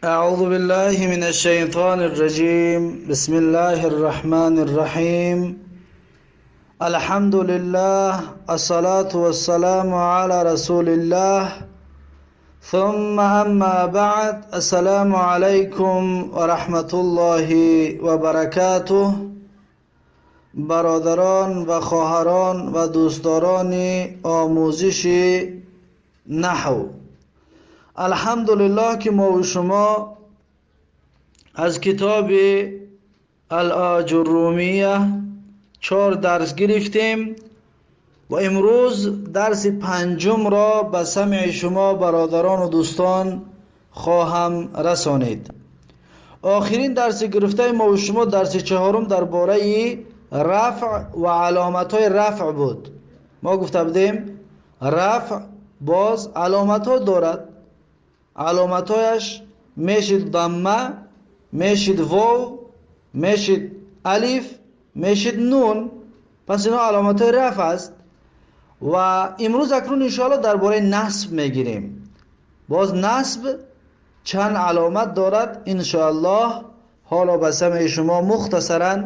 أعوذ بالله من الشيطان الرجيم. بسم الله الرحمن الرحيم. الحمد لله، الصلاة والسلام على رسول الله، ثم أما بعد. السلام عليكم ورحمة الله وبركاته. برادران و خواهران و دوستداران آموزش نحو، الحمدلله که ما و شما از کتاب الاجرومیه 4 درس گرفتیم و امروز درس پنجم را به سمع شما برادران و دوستان خواهم رسانید. آخرین درس گرفته ما و شما درس چهارم درباره رفع و علامت های رفع بود. ما گفته بودیم رفع باز علامت ها دارد. علامت هایش میشد ضمه، میشد واو، میشد الف، میشد نون. پس اینا علامت های رفع است. و امروز اکنون انشاءالله درباره نصب میگیریم. باز نصب چند علامت دارد، انشاءالله حالا به سمع شما مختصرا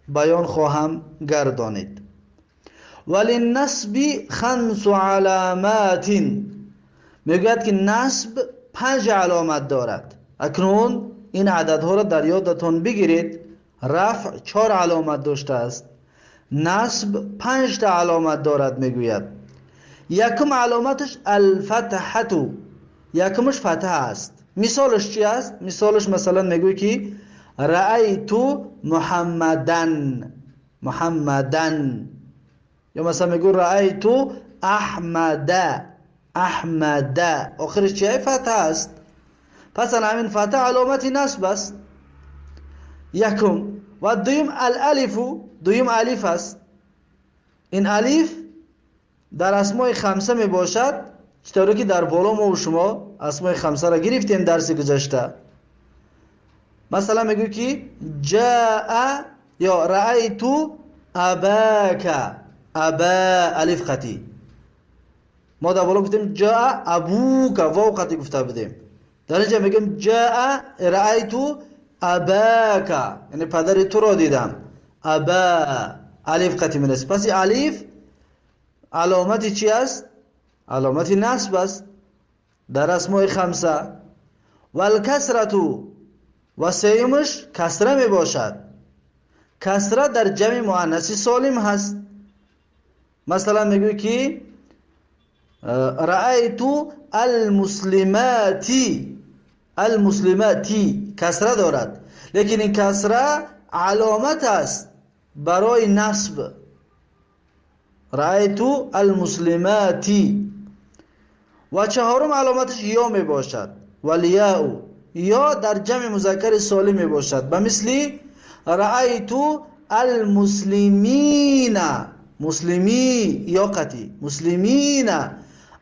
بیان خواهم گردانید. وللنصب 5 علامات. میگوید که نصب 5 علامت دارد. اکنون این عددها را در یادتان بگیرید. رفع 4 علامت داشته است، نصب 5 تا علامت دارد. میگوید یکم علامتش الفتحة، یکمش فتحه است. مثالش چی است؟ مثالش مثلا میگوید که رأیت محمدن، محمدن، یا مثلا میگو رأیت احمد، احمد. آخرش چیه؟ فتحه است. پس همین فتحه علامت نصب است. یکم. و دویم الالف، دویم الف است. این الف در اسمای خمسه می باشد، چطوری که در بالا ما و شما اسمای خمسه را گرفتیم درس گذشته. مثلا میگو که جاء یا رأیت اباک، ابا الف قطی. ما در بالا گفتیم جاء ابوک، واو قطی گفته بودیم. در اینجا میگیم جاء رأیت اباک، یعنی پدر تو را دیدم. ابا الف قطی میرسه. پس الف علامت چی است؟ علامت نصب است در اسمای خمسه. والکسرة، و سیمش کسره می باشد. کسره در جمع مؤنث سالم هست. مثلا میگوی که رأیت المسلمات، المسلمات کسره دارد، لیکن این کسره علامت است برای نصب. رأیت المسلمات. و چهارم علامتش یا می باشد، والیاء، یا در جمع مذکر سالم می باشد. به مثل رأیت المسلمین، مسلمی یا قطی، مسلمین،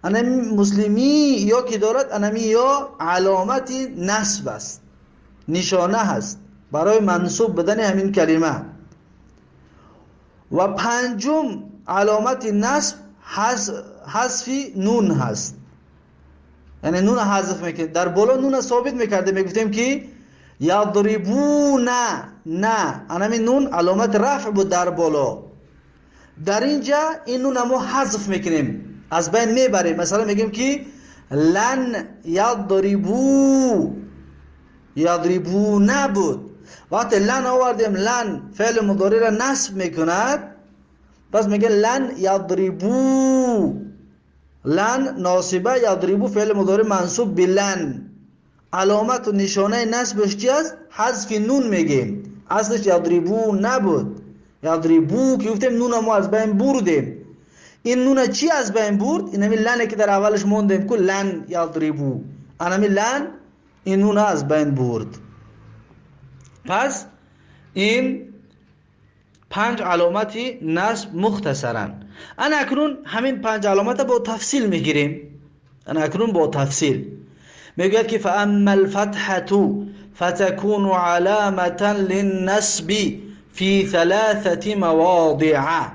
انا مسلمی یا که دارد، انمی یا علامت نصب است، نشانه هست برای منصوب بدن همین کلمه. و پنجم علامت نصب حذف نون هست، یعنی نون حذف میکنه. در بالا نون ثابت میکرده، میگفتیم که یضربون، نه، انمی نون علامت رفع بود در بالا. در اینجا این نون ما حذف میکنیم، از بین میبریم. مثلا میگیم که لن یضربو، یضربو نبود. وقتی لن آوردیم، لن فعل مضارع را نصب میکند، پس میگه لن یضربو، لن ناصبه، یضربو فعل مضارع منصوب بلن. علامت و نشانه نصبش چی است؟ حذف نون میگیم. اصلش یضربو نبود، یضربو که گفتیم نون ما از بین بردیم. این نون چی از بین برد؟ این همین لنه که در اولش موندیم که لن یضربو، همین لن این نون از بین برد. پس این 5 علامتی نصب مختصرا. انا اکنون همین 5 علامت با تفصیل میگیریم. انا اکنون با تفصیل میگوید که فاما الفتحة فتكون علامة للنصب في 3 مواضع.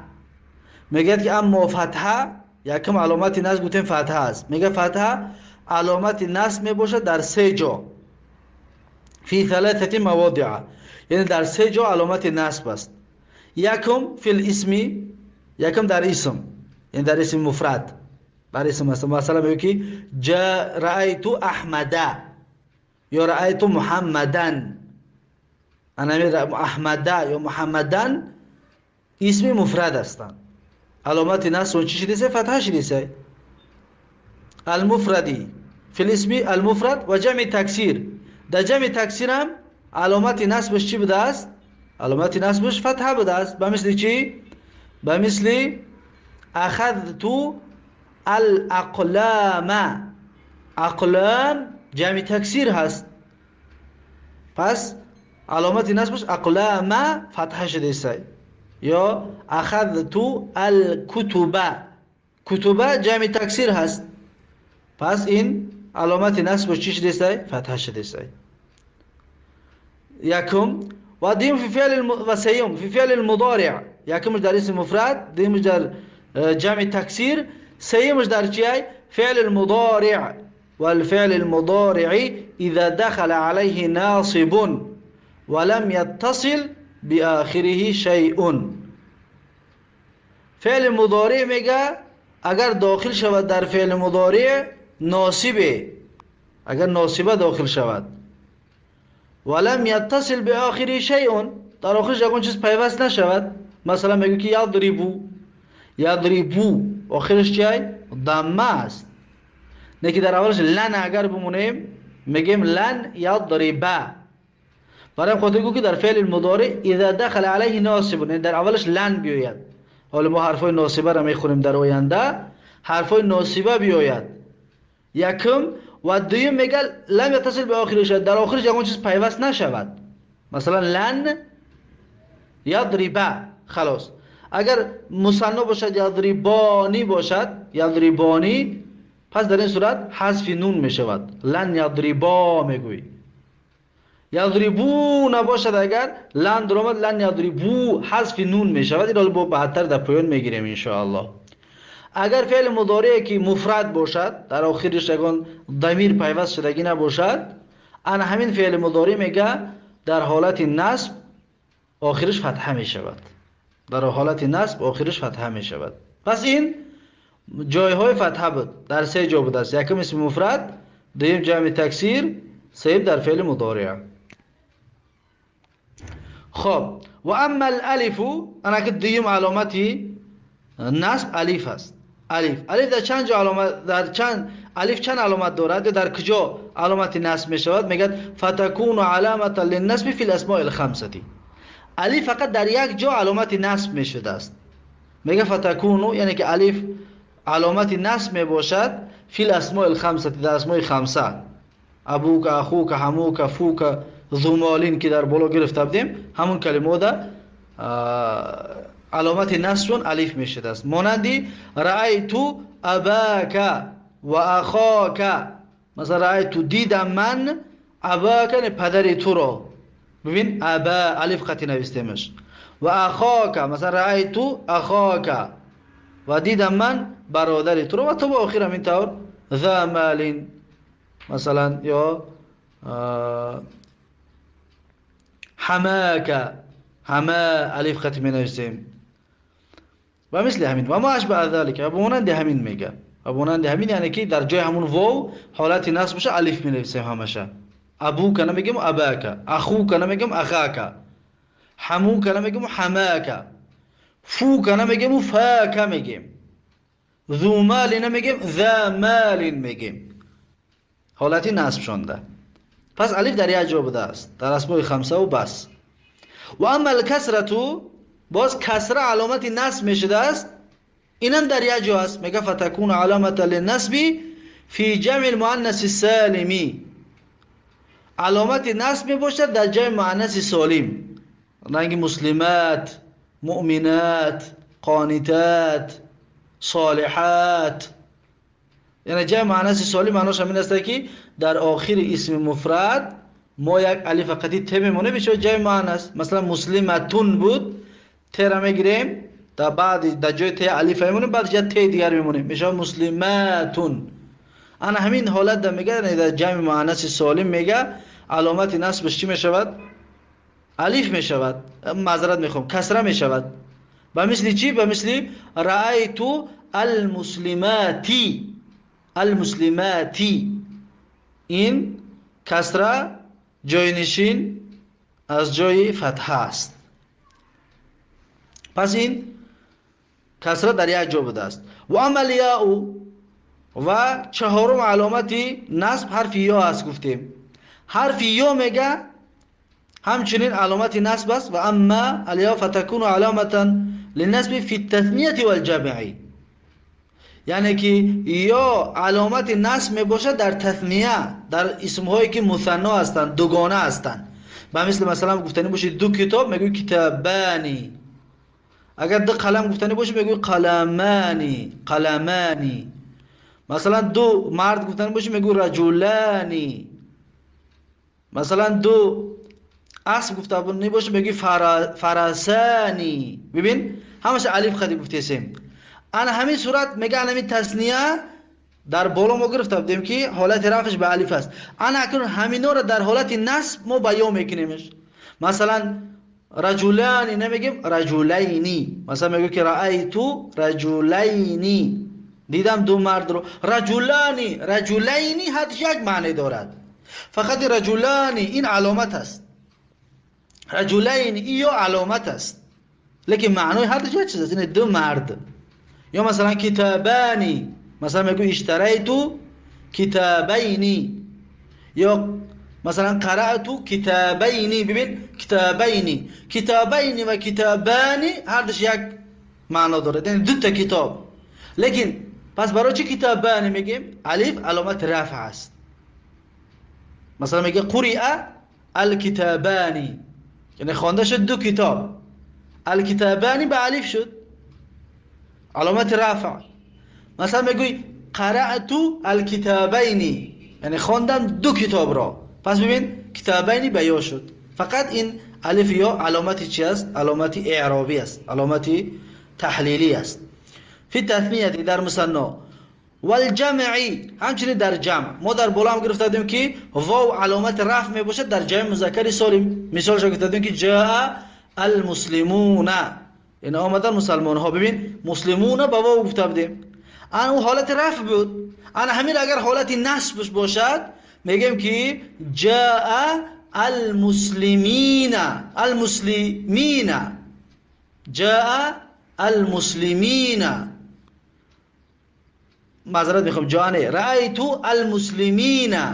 میگه که اما فتحه، یکم علامت نصب گفتیم فتحه است. میگه فتحه علامت نصب می باشد در 3 جا. في ثلاثة مواضع، یعنی در سه جا علامت نصب است. یکم فی الاسم، یکم در اسم، یعنی در اسم مفرد، در اسم است. مثلا میگه که جا رأیت احمد یا رأیت محمدا. انا احمد یا محمدن اسم مفرد هستند. علامت نصب چی شده؟ فتحه شده. المفردی فی الاسم المفرد و جمع تکسیر. در جمع تکسیر هم علامت نصبش چی بوده است؟ علامت نصبش فتحه بوده است. به مثل چی؟ به مثل اخذت الاقلام. اقلام جمع تکسیر هست، پس علامت نصبش اقلام فتحه شده است. یا اخذت الکتب، کتب جمع تکسیر هست، پس این علامت نصبش چی شده است؟ فتحه شده است. یکم و دیم فی فعل و سیوم فی فعل المضارع. یکمش در اسم مفرد، دیمش در جمع تکسیر، سیمش در چیه؟ فعل المضارع. والفعل المضارع اذا دخل عليه ناصب ولم يتصل بآخره شيء. فعل مضارع میگه اگر داخل شود در فعل مضارع ناصبه، اگر ناصبه داخل شود، ولم يتصل بآخره شيء، در آخرش یکون چیز پیوست نشود. مثلا میگه که یضربو، یضربو آخرش چیه؟ ضمه است. نه که در اولش لن اگر بمونیم میگیم لن یضربه. برای خاطر گو که در فعل مضارع اذا دخل علیه ناصب، یعنی در اولش لن بیاید. حالا ما حرفای ناصبه را میخونیم در آینده، حرفای ناصبه بیاید یکم و دویم میگه لم یتصل به آخرش، در آخرش یکون چیز پیوست نشود. مثلا لن یضربه، خلاص. اگر مثنا باشد یضربانی باشد، یضربانی، پس در این صورت حذف نون میشود، لن یضربا میگویی. یضربو نباشد اگر لن درآمد لن یضربو حذف نون میشود. این رو با بعدتر در پایان میگیریم ان شاء الله. اگر فعل مضارع که مفرد باشد در آخرش یگان ضمیر پیوست شدگی نباشد، ان همین فعل مضارع میگه در حالت نصب آخرش فتحه میشود. در حالت نصب آخرش فتحه میشود. پس این جایهای فتحه بود، در سه جا بوده است. یکم اسم مفرد، دویم جمع تکسیر، سیم در فعل مضارع. خب و اما الالف، انا که دویم علامتی نصب الف است. الف، الف در چند جا علامت، در چند الف چند علامت دارد؟ در کجا علامت نصب می شود؟ میگه فتكون علامه للنصب فی الاسماء الخمسه. الف فقط در یک جا علامت نصب می شده است. میگه فتكون یعنی که الف علامت نصب می باشد فی الاسماء الخمسه، در اسماء خمسه، ابوک، اخوک، حموک، فوک، ذو مالین که در بالا گرفته بودیم، همون کلمه ده علامت نصبشون الف می شده است. مانندی رأیت اباک و اخاک. مثلا رأیت دیدم من، اباک یعنی پدر تو را. ببین ابا الف قطعی نوشتیمش. و اخاک، مثلا رأیت اخاک و دیدم من برادر تو را. و تو با آخر همین طور ذا مال مثلا، یا حماک، حما الف قطعی می نوشتیم و مثل همین و ما اشبه ذلك. و مانند همین میگه، و مانند همین یعنی که در جای همون واو حالت نصب باشه الف می نویسیم همشه. ابوک نمیگیم اباک، اخوک نمیگیم اخاک، حموک نمیگیم حماک، فوک نمیگیم فاک میگیم، ذو مال نمیگیم ذا مال میگیم. حالت نصب شونده. پس الف در یک جا بوده است، در اسماء خمسه و بس. و اما الکسره، باز کسره علامت نصب میشده است، اینم در یک جا است. میگه فتكون علامه للنصب فی جمع المؤنث السالم. علامت نصب میباشد در جمع مؤنث سالم، رنگ مسلمات، مؤمنات، قانتات، صالحات. یعنی جمع مؤنث سالم معناش همین است که در آخر اسم مفرد ما یک الف قطعی ت میمونه میشه جمع مؤنث. مثلا مسلمتون بود، ت را میگیریم در بعد در جای ت الف میمونه، بعد جای ت دیگر میمونه میشه مسلماتون. انا همین حالت در میگه، یعنی در جمع مؤنث سالم میگه Аломати насбаш чӣ мешавад? Алиф мешавад. Маъзарат мехоҳам, касра мешавад. Ба мисли чӣ? Ба мисли раайту алмуслимати. Алмуслимати, ин касра ҷойнишин аз ҷои фатҳа аст. Пас ин касра дар як ҷо будааст. Ва амма ал-яъу, ва чаҳорум аломати насб ҳарфи ё аст, гуфтем. Ҳарфи ё мега ҳамчунин аломати насб аст. Ва амма ал-яъу фатакуну аломатан линнасби фи ттаснияти валҷамъи, яъне ки ё аломати насб мебошад дар тасния, дар исмҳое ки мусанно ҳастанд, дугона ҳастанд. Ба мисли, масалан, гуфтанӣ бошед ду китоб, мегӯй китобани. Агар ду қалам гуфтанӣ бошед, мегӯй қаламани, қаламани. Масалан, ду мард гуфтанӣ бошед, мегӯй раҷулани. Масалан, ду асп гуфтанӣ бошед, мегӯй фарасани. Бибин, ҳамаша алиф қади гуфтесем. Ана ҳамин сурат мега, ана ҳамин тасния дар боло мо гирифта будем, ки ҳолати рафъш ба алиф аст. Ана акнун ҳаминора дар ҳолати насб мо ба ё мекунемш. Масалан, раҷулани намегем, раҷулайни. Масалан, мегӯ ки раайту раҷулайни, дидам ду мардро. Раҷулани, раҷулайни ҳардуш як маъне дорад, фақат раҷулани ин аломат аст, раҷулайни ин ё аломат аст, лекин маънои ҳардуш як чиз аст, ин ду мард. Ё масалан китобани, масалан мегӯ иштарайту китобайни, ё масалан қараъту китобайни. Бибин, китобайни, китобайни ва китобани ҳардуш як маъно дорад, яъне дута китоб. Лекин пас барои чӣ китобани мегӯем? Алиф аломати рафъ аст. Масалан, мега қуриа алкитобани, яъне хонда шуд ду китоб. Алкитобани ба алиф шуд аломати рафъ. Масалан, мегӯй қараъту алкитобайни, яъне хондам ду китобро. Пас бибин, китобайни ба ё шуд. Фақат ин алиф ё аломати чи аст? Аломати эъробӣ аст, аломати таҳлилӣ аст. Фи таснияти, дар мусанно, валҷамъи, ҳамчунин дар ҷамъ. Мо дар боло ҳам гирифта будем, ки вов аломати рафъ мебошад дар ҷамъи музаккари солим. Мисолшо гуфта будем, ки ҷаа алмуслимуна, яъне омадан мусалмонҳо. Бибин, муслимуна ба вов гуфта будем, ана ӯ ҳолати рафъ буд. Ана ҳамин агар ҳолати насбш бошад, мегӯем ки ҷаа алмуслимина, алмуслимина, ҷаа алмуслимина. Маъзарат мехоҳам, ҷаа не, раайту алмуслимина,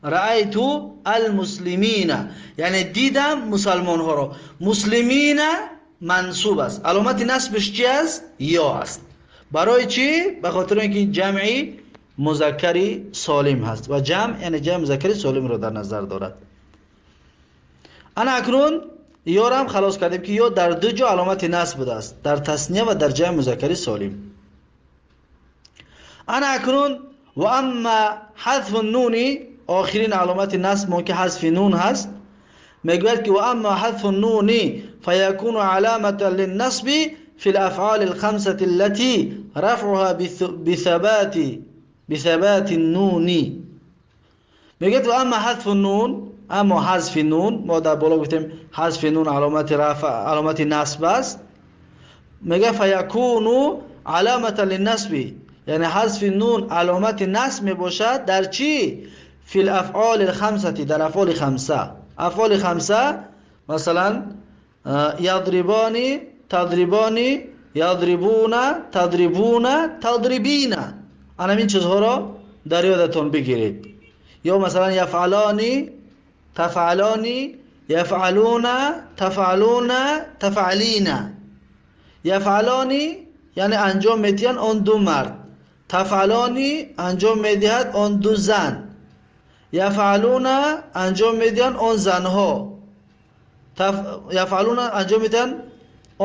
раайту алмуслимина, яъне дидам мусалмонҳоро. Муслимина мансуб аст. Аломати насбш чи аст? Ё аст. Барои чӣ? Ба хотири он ки ҷамъи музаккари солим ҳаст ва ҷамъ, яъне ҷамъи музаккари солимро дар назар дорад. Ана акнун ёрам халос кардем, ки ё дар ду ҷо аломати насб будааст: дар тасния ва дар ҷамъи музаккари солим. Ана акнун ва амма ҳазфу нуни, охирин аломати насб мо ки ҳазфи нун ҳаст, мегӯяд ки ва амма ҳазфу нуни фаякуну аламатан линнасби фи лафъали лхамсати аллати рафъуҳа бисабати нуни. Мегӯяд ва амма ҳазфу нун, аммо ҳазфи нун, мо дар боло гуфтем, ҳазфи нун аломати рафъ, аломати насб аст. Мегӯяд фаякуну аламатан линнасби, яъне ҳазфи нун аломати насб мебошад дар чӣ? Фи лафъоли лхамсати, дар афъоли хамса. Афъоли хамса, масалан, ядрибони, тадрибони, ядрибуна, тадрибуна, тадрибина. Ана ин чизҳоро дар ёдатон бигиред. Ё масалан яфъалони, тафъалони, яфъалуна, тафъалуна, тафъалина. Яфъалони, яъне анҷом медиҳанд он ду мард. Тафъалони, анҷом медиҳад он ду зан. Яфъалуна, анҷом медиҳанд он занҳо. Яфъалуна, анҷом медиҳанд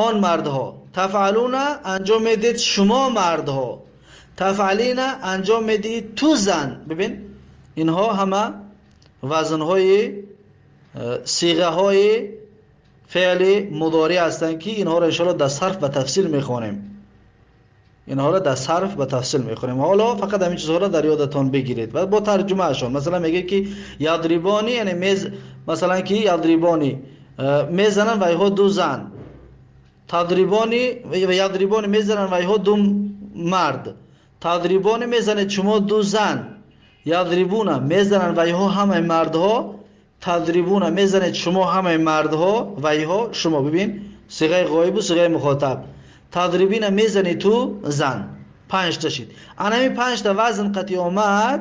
он мардҳо. Тафъалуна, анҷом медиҳед шумо мардҳо. Тафъалина, анҷом медиҳӣ ту зан. Бибин, инҳо ҳама вазнҳои сиғаҳои феъли мудорӣ ҳастанд, ки инҳоро иншоалло дар сарф ба тафсил мехонем. Инҳоро дар сарф ба тафсил мехонем. Ҳоло фақат ҳамин чизҳоро дар ёдатон бигиред ва бо тарҷумаашон. Масалан мегӯяд ки ядрибони, яъне мез, масалан ки ядрибони мезананд вайҳо ду зан, тадрибони ва ядрибони мезананд вайҳо ду мард, тадрибони мезанед шумо ду зан, ядрибуна мезананд вайҳо ҳамаи мардҳо, тадрибуна мезанед шумо ҳамаи мардҳо, вайҳо шумо. Бибин, сиғаи ғоибу сиғаи мухотаб. Тадрибина мезани ту зан. Панҷта шид. Анами панҷта вазн қати омад,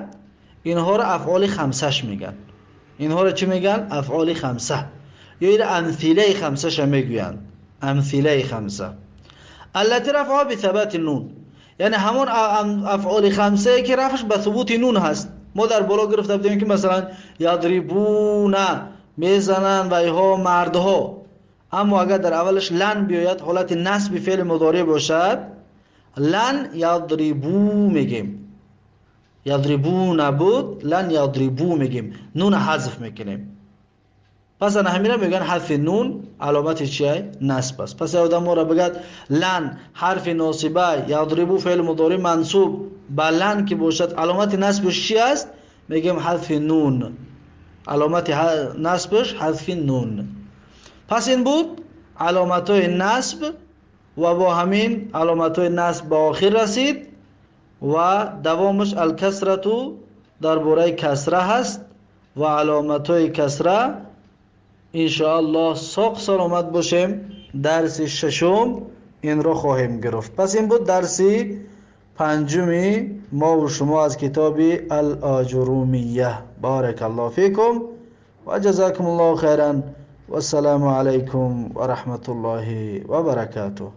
инҳоро афъоли хамсаш мегӯянд. Инҳоро чӣ мегӯянд? Афъоли хамса. Ё ира амсилаи хамсаша мегӯянд. Амсилаи хамса. Аллати рафъа бисабати нун. Яъне ҳамон афъоли хамсае ки рафъш ба субути нун ҳаст. Мо дар боло гирифта будем ки масалан ядрибуна мезананд вайҳо мардҳо. Аммо агар дар аввалаш лан биёяд, ҳолати насби феъли мудореъ бошад, лан ядрибу мегем. Ядрибу набуд, лан ядрибу мегем. Нун ҳазф мекунем. Пас ана ҳамина мегӯянд ҳарфи нун аломати чия? Насб аст. Пас одам моро бигӯяд лан ҳарфи носиба, ядрибу феъли мудореъ мансуб ба лан ки бошад, аломати насбаш чи аст? Мегӯем ҳарфи нун. Аломати насбаш ҳарфи нун. Пас ин буд аломатҳои насб ва бо ҳамин аломатҳои насб ба охир расид ва давомаш алкасрату дар бораи касра ҳаст ва аломатҳои касра. Иншоаллоҳ соқ саломат бошем, дарси шашум инро хоҳем гирифт. Пас ин буд дарси панҷуми мову шумо аз китоби Ал-Оҷурумия. Баракаллоҳу фикум ва ҷазакумуллоҳу хайран. Вассалому алайкум ва раҳматуллоҳи ва баракатуҳ.